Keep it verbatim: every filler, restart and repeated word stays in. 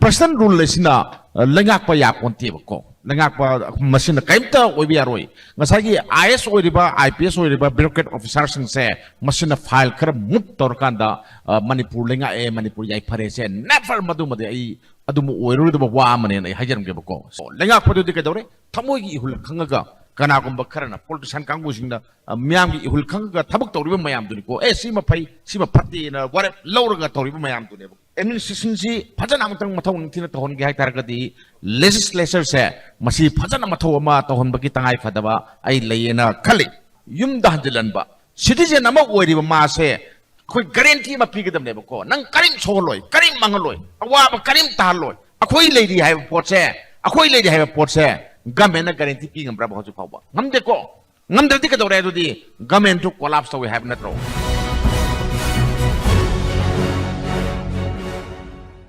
President rule ꯑꯁꯤꯅ, ꯑ, ꯂꯩꯉꯥꯛꯄ ꯌꯥꯄꯣꯟꯇꯦꯕꯀꯣ꯫ ꯂꯩꯉꯥꯛꯄ ꯃꯁꯤꯅ ꯀꯔꯤꯝꯇ ꯑꯣꯏꯕ ꯌꯥꯔꯣꯏ꯫ ꯉꯁꯥꯏꯒꯤ I A S ꯑꯣꯏꯔꯤꯕ, I P S ꯑꯣꯏꯔꯤꯕ, bureaucrat officerꯁꯤꯡꯁꯦ ꯃꯁꯤꯅ file ꯈꯔ move ꯇꯧꯔꯀꯥꯟꯗ, ꯑ, ꯃꯅꯤꯄꯨꯔ ꯂꯩꯉꯥꯛꯑꯦ, ꯃꯅꯤꯄꯨꯔ ꯌꯥꯏꯐꯔꯦꯁꯦ, never, ꯃꯗꯨꯃꯗꯤ ꯑꯩ ꯑꯗꯨꯝ ꯑꯣꯏꯔꯣꯏꯗꯕ ꯋꯥ ꯑꯃꯅꯦꯅ ꯑꯩ ꯍꯥꯏꯖꯔꯝꯒꯦꯕꯀꯣ꯫ So, ꯂꯩꯉꯥꯛꯄꯗꯨꯗꯤ ꯀꯩꯗꯧꯔꯦ? ꯊꯃꯣꯏꯒꯤ ꯏꯍꯨꯜ ꯈꯪꯉꯒ, ꯀꯅꯥꯒꯨꯝꯕ ꯈꯔꯅ, politician ꯀꯥꯡꯕꯨꯁꯤꯡꯅ, ꯑ, ꯃꯤꯌꯥꯝꯒꯤ ꯏꯍꯨꯜ ꯈꯪꯉꯒ ꯊꯕꯛ ꯇꯧꯔꯤꯕ ꯃꯌꯥꯝꯗꯨꯅꯤꯀꯣ꯫ ꯑꯦ, ꯁꯤꯃ ꯐꯩ, ꯁꯤꯃ ꯐꯠꯇꯦꯅ ꯋꯥꯔꯦꯞ ꯂꯧꯔꯒ ꯇꯧꯔꯤꯕ ꯃꯌꯥꯝꯗꯨꯅꯦꯕ꯫ Administrationꯁꯤ ꯐꯖꯅ ꯑꯃꯨꯛꯇꯪ ꯃꯊꯧ ꯅꯤꯡꯊꯤꯅ ꯇꯧꯍꯟꯒꯦ ꯍꯥꯏꯇꯥꯔꯒꯗꯤ, legislatureꯁꯦ ꯃꯁꯤ ꯐꯖꯅ ꯃꯊꯧ ꯑꯃ ꯇꯧꯍꯟꯕꯒꯤ ꯇꯉꯥꯏ ꯐꯗꯕ ꯑꯩ ꯂꯩꯌꯦꯅ ꯈꯜꯂꯤ꯫ ꯌꯨꯝꯗ ꯍꯟꯖꯤꯜꯍꯟꯕ, citizen ꯑꯃ ꯑꯣꯏꯔꯤꯕ ꯃꯥꯁꯦ ꯑꯩꯈꯣꯏ guarantee ꯑꯃ ꯄꯤꯒꯗꯕꯅꯦꯕꯀꯣ꯫ ꯅꯪ ꯀꯔꯤꯝ ꯁꯣꯛꯍꯜꯂꯣꯏ, ꯀꯔꯤꯝ ꯃꯥꯡꯍꯜꯂꯣꯏ, ꯑꯋꯥꯕ ꯀꯔꯤꯝ ꯇꯥꯍꯜꯂꯣꯏ꯫ ꯑꯩꯈꯣꯏ ꯂꯩꯔꯤ ꯍꯥꯏꯕ ꯄꯣꯠꯁꯦ, ꯑꯩꯈꯣꯏ ꯂꯩꯔꯤ ꯍꯥꯏꯕ ꯄꯣꯠꯁꯦ governmentꯅ guarantee ꯄꯤ ꯉꯝꯕ꯭ꯔꯕ ꯍꯧꯖꯤꯛ ꯐꯥꯎꯕ? ꯉꯝꯗꯦꯀꯣ꯫ ꯉꯝꯗ꯭ꯔꯗꯤ ꯀꯩꯗꯧꯔꯦ ꯑꯗꯨꯗꯤ? Governmentꯁꯨ collapse ꯇꯧꯋꯦ ꯍꯥꯏꯕ ꯅꯠꯇ꯭ꯔꯣ?